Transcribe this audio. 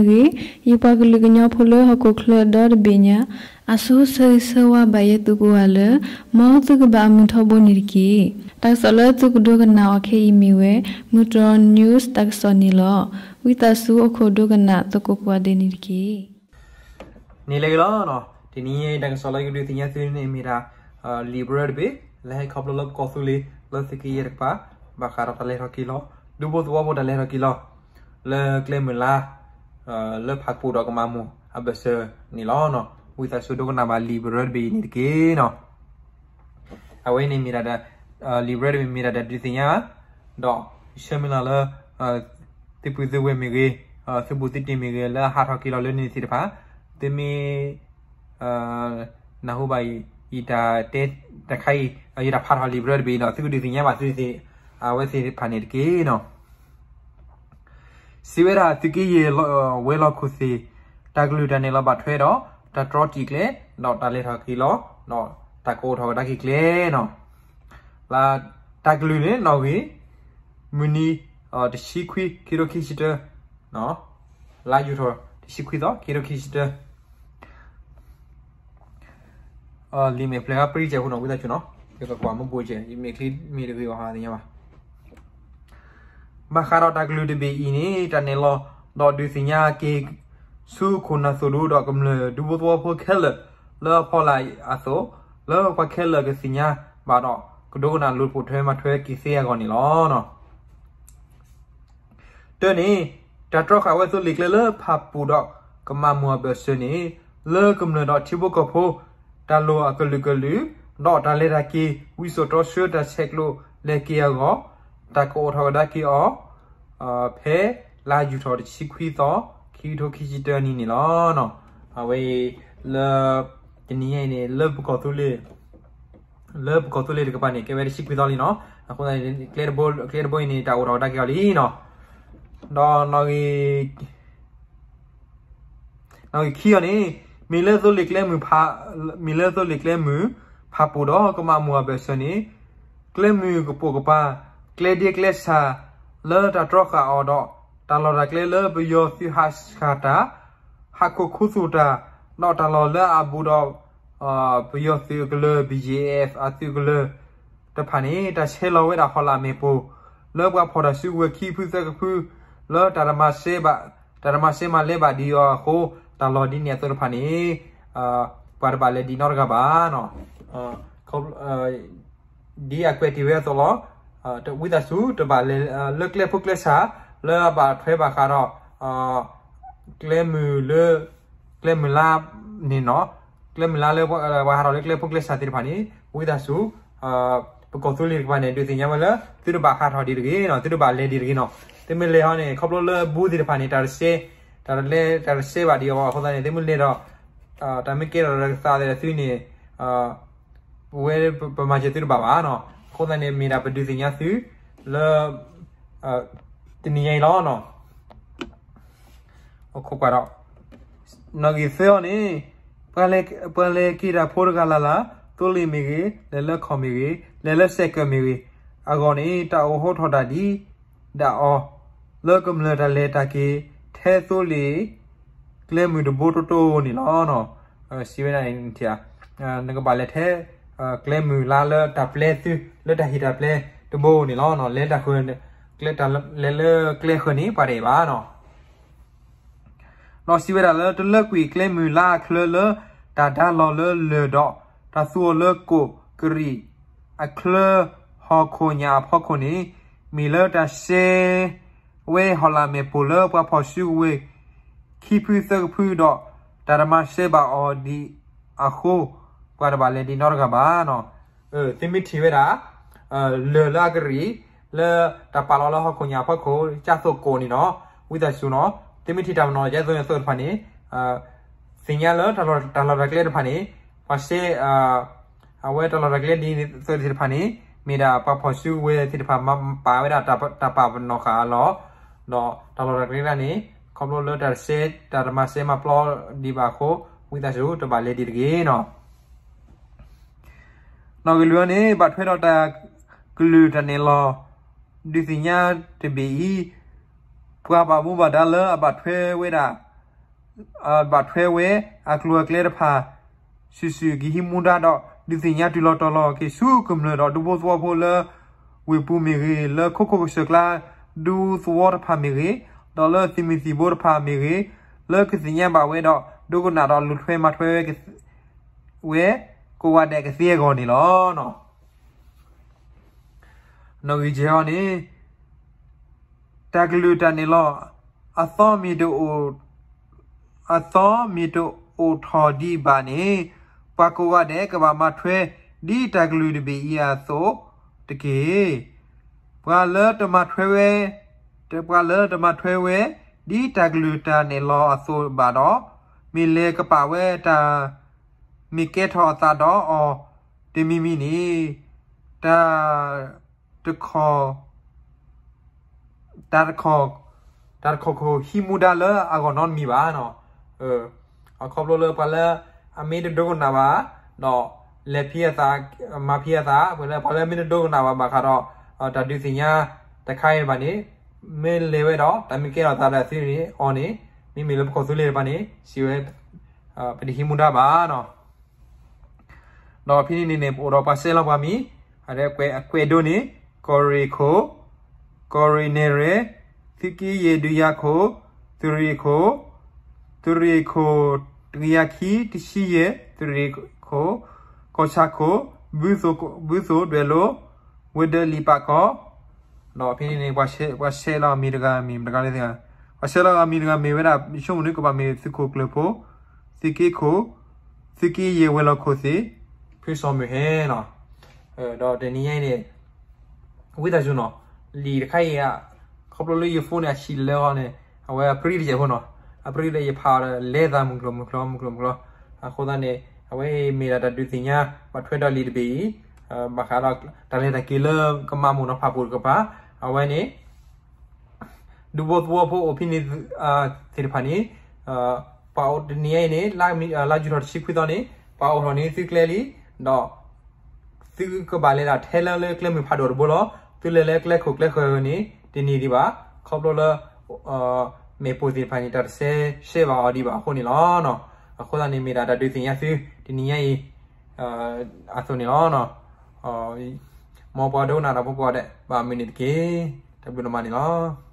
ဂ့ၤ, ယပှၤကလုာ်ကညီဖိလၢဟီၣ်ခိၣ်ချၢဒီတဘ့ၣ်ညါ အဆိဆၢဂ့ၤဆၢဝါဘၣ်ယဲသုကိးဂၤလၢ မ်သုကဘၣ်အမုာ်ထီဘိန့ၣ်တက့ၢ်. တၢ်ကစီၣ်လၢသုကဒိကနၣ်အီၤခဲအံၤမ့ၢ်ဝဲ မုၢ်တြီၢ် news တၢ်ကစီၣ်န့ၣ်လီၤ. ဝံသးစူၤအိၣ်ခိးဒိကနၣ်သကိးကိးဂၤဒဲးန့ၣ်တက့ၢ်. န့ၣ်လၢအဂ့ၤလီၤ. တနံၤအံၤတၢ်ကစီၣ်လၢယကဒုးသ့ၣ်ညါသုန့ၣ်မ့ၢ်ဒၣ် လံာ်ပရၢတဘ့ၣ် လၢဟဲခီဖျိလၢပကီၢ်သူလ့ၤ လၢသုးက့ယဲၢ်တကပၤ ဘၣ်ဃးဒီးတၢ်လဲၤထီၣ်က့ၤလီၤ ဒူဖိသဝီဖိတၢ်လဲၤထီၣ်က့ၤလီၤ လၢကျဲမုၢ်လါ လၢဖးပူၤဒီးကမးမူၣ်အဘၢၣ်စၢၤန့ၣ်လီၤ. ဝံသးစူၤဒိကနၣ်ဘၣ်လံာ်ပရၢတဘ့ၣ်အံၤန့ၣ်တက့ၢ်နီၤ. အဝဲန့ၣ်မ့ၢ်ဒၣ် လံာ်ပရၢတဘ့ၣ်မ့ၢ်ဒၣ်တၢ်ဒုးသ့ၣ်ညါ ဒီးဆၢမုၢ်လၢ်လၢ သုပုၢ်သုဝဲၢ်မ့ၢ်ဂ့ၤ သုဘူးသုတံၢ်မ့ၢ်ဂ့ၤ လၢအဟးထီၣ်က့ၤလီၤလၢန့ၣ်သ့ၣ်တဖၣ် သုမ့ၢ် နၢ်ဟူဘၣ်အံၤ ယတၢ်တဲတခါအံၤ ယတၢ်ဖးထီၣ်လံာ်ပရၢတဘ့ၣ်အံၤဒီး သုကဒုးသ့ၣ်ညါဘၣ်သုသ့ၣ် အဝဲသ့ၣ်တဖၣ်န့ၣ်တက့ၢ်နီၤ. စံးဝဲဒၣ်သုးက့ယဲၢ် ဝဲၤလီၢ်ခိၣ်သ့ၣ် တၢ်ကလုၢ်တၢ်နဲၣ်လီၤဘၣ်ထွဲဒီး တၢ်တြီတံာ်ကျဲ ဒီးတၢ်လဲၤထီၣ်က့ၤလီၤ ဒီးတၢ်ကအိးထီၣ်ကဒါက့ၤကျဲနီၤ. လၢတၢ်ကလုၢ်န့ၣ် နီၣ်ဂံၢ် မုၢ်နံၤ တဆံခွံ ခံထိခံဆံတၢ လါယူၤထီၣ် တဆံခွံသီ ခံထိခံဆံတၢ လံာ်မဲာ်ဖျၢၣ်အါပြံကဲးအဃိနီၤ ဝံသးစူၤနီၤ ယကကွၢ်မ့ၢ်ဘိကဲး ယမ့ၢ်ချံမ့ၢ်တဂ့ၤအီၤဟးသ့ၣ်ညါဘၣ်. ဘၣ်ဃးဒီးတၢ်ကလုၢ်တဘ့ၣ်အံၤန့ၣ် တၢ်နဲၣ်လီၤဒီးဒုးသ့ၣ်ညါက့ၤ ဆူခိၣ်နၢ်သိၣ်ဒူဒီးကမျၢၢ်ဒူဖိသဝီဖိခဲလၢာ် လၢအဖီလာ်အသိး လၢပှၤခဲလၢာ်ကသ့ၣ်ညါဘၣ်ဒီး ကဒိကနၣ်လိာ်တဖိးထွဲမၤထွဲက့ၤသ့အဂီၢ်န့ၣ်လီၤ. တၢ်န့ၣ် တၢ်တြီဃာ်ဝဲသိလ့ၣ်ကျဲလၢဖးပူၤဒီးကမးမူၣ်အဘၢၣ်စၢၤန့ၣ် လၢကမျၢၢ်ဒီးထံဖိကီၢ်ဖိ တၢ်လိၣ်အကလုာ်ကလုာ် ဒီးတၢ်လဲၤတၢ်က့ၤ ဝံစိာ်တီဆှၢတၢ်ဆဲးကျိးလဲၤက့ၤအဂီၢ် တၢ်ကအိးထီၣ်ကဒါက့ၤအီၤ ဖဲလါယူၤထီၣ်တဆံခွံသီ ခံကထိခံဆံတၢနံၣ်န့ၣ်လီၤ. အဝဲအံၤ လၢ တနံၤညါအံၤန့ၣ် လၢပကီၢ်သူလ့ၤ လၢပကီၢ်သူလ့ၤတကပၤန့ၣ် ကဲဝဲတဆံခွံသီလံနီၤ. အဃိသတးန့ၣ် ကျဲတဘိအံၤန့ၣ် တၢ်အိးထီၣ်ကဒါက့ၤအီၤလံနီၤ. ဒီး နီၣ်ဂံၢ်ခံအံၤန့ၣ် မ့ၢ်လၢသိလ့ၣ်ကျဲမုၢ် မ့ၢ်လၢသိလ့ၣ်ကျဲမုၢ် ဖးပူၤဒီးကမးမူၣ်အဘၢၣ်စၢၤန့ၣ် ကျဲမုၢ်ကပိာ်ကပၤ ကျဲဒ့ကျဲစၢ် လၢတၢ်တြီဃာ်အီၤဒီး တၢ်လီၢ်တၢ်ကျဲလၢပယီၤသုးဟးဆှၣ်တၢ် ဟးခိၣ်ခူသူၣ်တၢ် ဒီးတၢ်လီၢ်လၢအဘူးဒီး ပယီၤသုးအကလၢၤ ဘီၣ်ယံၣ်အဲၣ် အသုးကလၢၤတဖၣ်န့ၣ် တၢ်ဆဲးလီၤဝဲဒၣ်ဟီၣ်လာ်မ့ၣ်ပိၢ် လၢပှၤဖီၣ်တၢ်စုကဝဲၤခံဖုသၢကဖု လၢတၢ်တမၤစဲဘၣ် တၢ်တမၤစဲမၤလဲဘၣ်ဒံးအီၤအဃိ တၢ်လီၢ်ဒ်န့ၣ်အသိးတဖၣ်န့ၣ် ပှၤတဘၣ်လဲၤဒံးနီတဂၤဘၣ်နီၤ. ဒ်အကွဲးတ့ၢ်ဝဲအသိးလီၤ. ဝံသးစူၤတဘၣ်လဲၤ လၢကျဲဖိကျဲစၢ် လၢအဘၣ်ထွဲဘၣ်ဃးဒီး ကျဲမုၢ်လၢ ကျဲမုၢ်လါန့ၣ်နီၤ, ကျဲမုၢ်လါလၢ ပှၤဟးထီၣ်လၢကျဲဖိကျဲစၢ်သ့ၣ်တဖၣ်န့ၣ် ဝံသးစူၤ ပကီၢ်သူလ့ၤတကပၤန့ၣ် ဒုးသ့ၣ်ညါဝဲလၢ သုတဘၣ်ဟးထီၣ်ဒံးတဂ့ၤနီၤ, သုတဘၣ်လဲၤဒံးတဂ့ၤနီၤ. သုမ့ၢ်လဲၤဟီန့ၣ် ခီဖျိလၢဘူးသ့ၣ်တဖၣ်န့ၣ် တၢ်တစဲ တၢ်တလဲ တၢ်တစဲဘၣ်ဒံးအီၤအဃိသတးန့ၣ် သုမ့ၢ်လဲၤဒီး တၢ်မ့ၢ်ကဲထီၣ်ဒီးကသးသ့ၣ်ဒီးသုန့ၣ် ပဝဲပမၤစၢၤသုတဘၣ်ဘၣ်နီၤ. အဃိသတးန့ၣ် မ့ၢ်ဒၣ်ပဒုးသ့ၣ်ညါသု လၢ တနံၤညါအံၤလီၤနီၤ. အိၣ်ခိးကွၢ်ဒီး နီၣ်ဂံၢ်သၢအံၤန့ၣ် ပှၤလဲၤက့ၤတၢ်ဖိတဂၤလၢ်လၢ် သိလ့ၣ်မ့ၢ်ဂ့ၤ, လဲၤလၢခီၣ်မ့ၢ်ဂ့ၤ, လဲၤလၢစဲးကၢးမ့ၢ်ဂ့ၤ, အဂီၢ်န့ၣ် တၢ်အိးထီၣ်တၢ်ဒ်ဒၣ်အီၤ လၢကမျၢၢ်တၢ်လဲၤတၢ်က့ၤ ထဲသိလ့ၣ် ကျဲမုၢ်တဘိတိၢ်တိၢ်န့ၣ်လီၤ. စံးဝဲဒၣ် နကဘၣ်လဲၤထဲ ကျဲမုၢ်လါလၢတၢ်ပျဲသု လၢတၢ်ဟ့ၣ်တၢ်ပျဲတဘိန့ၣ်လီၤ. လဲၤတၢ်ဃၢၤ လဲၤလၢကျဲဃၢၤန့ၣ် ပှၤတအဲၣ်ဘၣ်နီၤ. ဒီးစံးဝဲဒၣ်လၢ တလၢကွံာ်ကျဲမုၢ်လါအချၢလၢ တၢ်ဒါလီၤလၢလၢၢ်ဒီး တၢ်သူအီၤလၢကိၣ်ကရံၣ်အချၢ ဟီၣ်ခိၣ်ညၣ်အဖီခိၣ်န့ၣ် မ့ၢ်လၢတၢ်စဲ ဝဲဟီၣ်လာ်မ့ၣ်ပိၢ်လၢပှၤဖီၣ်စုကဝဲၤ ခံဖုသၢကဖုဒီး တၢ်တမၤစဲဘၣ်အီၤဒံးအဃိ ပှၤတဘၣ်လဲၤဒံးနီတဂၤဘၣ်နီၤ. သုမ့ၢ်ထံၣ်ဝဲဒၣ် လၢၢ်လၢအကရံၣ် လၢတၢ်ပာ်လီၤလၢဟီၣ်ခိၣ်ညၣ်အဖီခိၣ် ကၠၢ်သိၣ်ကိၣ်န့ၣ်နီၤ ဝံသးစူၤနီၤ သုမ့ၢ်ထံၣ်တၢ်ပနီၣ်ဒ်သိးသိးတဖၣ်န့ၣ် သ့ၣ်ညါလၢတၢ်လီၢ်တၢ်ကျဲတဖၣ်န့ၣ် ပှၤစဲ အဝဲတၢ်လီၢ်တၢ်ကျဲဒ်သိးသ့ၣ်တဖၣ်န့ၣ် မ့ၢ်ဒၣ်ပှၤဖီၣ်စုကဝဲၤသ့ၣ်တဖၣ်ပာ်ဝဲဒၣ်တၢ်ပာ်ပနီၣ်ဃာ်အလီၢ် ဒီးတၢ်လီၢ်တၢ်ကျဲဒၣ်န့ၣ် ခီဖျိလၢတၢ်တစဲ တၢ်တမၤစဲမၤပျီဒံးဘၣ်အဃိ ဝံသးစူၤတဘၣ်လဲၤဒံးတဂ့ၤနီၤ. နီၣ်ဂံၢ်လွံၢ်အံၤန့ၣ် ဘၣ်ထွဲဒီးတၢ်ကလုၢ်တၢ်နဲၣ်လီၤ ဒုးသ့ၣ်ညါတဘ့ၣ်အံၤ ပှၤဘၣ်မူဘၣ်ဒါလၢအဘၣ်ထွဲဝဲဒၣ် ဘၣ်ထွဲဝဲအကျိၤအကျဲတဖၣ် စုာ်စုာ်ကဟံးမူဒါဒီး ဒုးသ့ၣ်ညါတုၤလီၤတီၤလီၤက့ၤဆူကမျၢၢ်ဒီးဒူဖိသဝီဖိလၢ ဝ့ၢ်ပူၤမ့ၢ်ဂ့ၤ, လၢခိခိၣ်ကစၢၢ်ကျါ ဒူသဝီတဖၣ်မ့ၢ်ဂ့ၤ, ဒီးလၢသုးမုၢ်သံၣ်ဘိတဖၣ်မ့ၢ်ဂ့ၤ, လၢကသ့ၣ်ညါဘၣ်ဝဲဒီး ဒိကနၣ်ဒီးလူၤထွဲမၤထွဲဝဲ ကိးဂၤဒဲးကသ့အဂီၢ်န့ၣ်လီၤ. နီၣ်ဂံၢ်ယဲၢ်အံၤန့ၣ် တၢ်ကလုၢ်တၢ်နဲၣ်လီၤ အသီမ့ၢ်တအိၣ် အသီမ့ၢ်တအိၣ်ထီၣ်ဒံးဘၣ်န့ၣ် ပှၤကိးဂၤဒဲးကဘၣ်မၤထွဲ ဒ်တၢ်ကလုၢ်တဘ့ၣ်အံၤအသိးတက့ၢ်. ပှၤလၢတမၤထွဲဝဲ ပှၤလၢတမၤထွဲဝဲ ဒ်တၢ်ကလုၢ်တၢ်နဲၣ်လီၤအသိးဘၣ်ဒီး မ့ၢ်လဲၤကပာ်ဝဲတၢ် မ့ၢ်ကဲထီၣ်အသးဒီးအီၤတမံၤမံၤန့ၣ် တၢ်တခီၣ် တၢ်တခီၣ် တၢ်တခီၣ်ခိၣ်ဟံးမူဒါလၢအဂီၢ်နီတမံၤဘၣ်နီၤ. အခီဖျိလၢပှၤလၢအမ့ၢ်တဒိကနၣ်ဘၣ် ဒီးလဲၤဖံးအသး မၤဖံးအသး ပှၤလၢ ပှၤလၢမ့ၢ်တဒိကနၣ်ဘၣ်ဘၣ်ဃးဒီး တၢ်ဒုးသ့ၣ်ညါတခါအံၤဘၣ်န့ၣ် မ့ၢ်လဲၤဝဲဒီး တၢ်မ့ၢ်ကဲထီၣ်အသးဒီးသုန့ၣ်အီၤန့ၣ် မ့မ့ၢ်လၢပကီၢ်သူလ့ၤတဖၣ်န့ၣ် စံးဝဲ ပတဟံးမူဒါဘၣ်နီၤ. ဒီးဖဲန့ၣ်န့ၣ်န့ၣ် ပအိၣ်ဒီးပှၤဆဲးလီၤပှၤမံၤ အကွဲးဒိန့ၣ် ကီၢ်ရ့ၣ်ခိၣ်, ကီၢ်ရ့ၣ်နဲၣ်ရွဲၣ်, သုးက့ယဲၢ်ဒုးယၤခိၣ်, သုးရ့ၣ်ခိၣ်, သုးရ့ၣ်ခိၣ်တကယၤခံ တဆံယဲၢ်, သုးရ့ၣ်ခိၣ်, ကီၢ်ဆၣ်ခိၣ်, ဘုသိၣ်ဒွဲၣ်လိၤ, ဝဲၤဒၢးလံာ်ပာ်ကီၤ ဒီးဖဲန့ၣ်န့ၣ် ပှၤဆဲးလီၤမံၤတဂၤမ့ၢ်မတဂၤလဲၣ်, ပှၤဆဲးလီၤအမံၤတဂၤမ့ၢ်ဝဲဒၣ် ယဆိကမိၣ်န့ၣ် ကဘၣ်မ့ၢ်သုးခိၣ်ကျၢၢ်ဖိ, သုးက့ခိၣ်, သုးက့ယဲၢ်ဝဲၤလီၢ်ခိၣ်သ့ၣ်, ဖုစီၤမုၢ်ဟဲနီၤ. ဒီးတနံၤညါအံၤန့ၣ် ဝံသးစူၤနီၤ, လံာ်တခါအံၤ ခီဖျိလၢယဖိန့ၣ် အဟံၣ်လၢအီၤန့ၣ် အဝဲအပြံတယဲၢ်ဖိနီၤ, အပြံဒီးယဖးအီၤဒီး လဲၤသးမုၢ်ကျိၤမုၢ်ကျိၤ မုၢ်ကျိၤမုၢ်ကျိၤ, အဃိသတးန့ၣ် အဝဲအံၤမ့ၢ်ဒၣ်တၢ်ဒုးသ့ၣ်ညါ ဘၣ်ထွဲဒီးလံာ်တဘ့ၣ်အံၤ ဘၣ်ဃးဒီးတၢ်လဲၤတၢ်က့ၤလၢကမၤမိၢ်နီၤဖးပူၤတကပၤ, အဝဲန့ၣ် ဒူဖိသဝီဖိအိၣ်ဖဲန့ၣ်သ့ၣ်တဖၣ်န့ၣ် ပှၤအိၣ်တနံၤညါအံၤန့ၣ် လါယူၤထီၣ်တဆံခွံသီန့ၣ် ပှၤအိးထီၣ်န့ၢ်သုကျဲလံ, ဒီး သုကဘၣ်လဲၤဒၣ်ထဲလၢကျဲမုၢ်ဖးဒိၣ်တဘိလီၤ. သုလဲၤလၢကျဲခိၣ်ကျဲဃၢၤန့ၣ် တန့ၢ်ဒံးဘၣ်, ခီဖျိလၢ မ့ၣ်ပိၢ်သ့ၣ်တဖၣ်န့ၣ် တၢ်တဆဲးရှဲဘၣ်အီၤဒံးဘၣ်အဃိန့ၣ်လီၤ. အဃိသတးန့ၣ် မ့ၢ်ဒၣ်တၢ်ဒုးသ့ၣ်ညါသု တနံၤညါအံၤ အသိးန့ၣ်လီၤ. မ်ပှၤဒိကနၣ်တၢ်ဖိကိးဂၤဒဲး ဘၣ်မုာ်န့ၣ်တက့ၢ်. တၢ်ဘျုးဒိၣ်မးန့ၣ်လီၤ.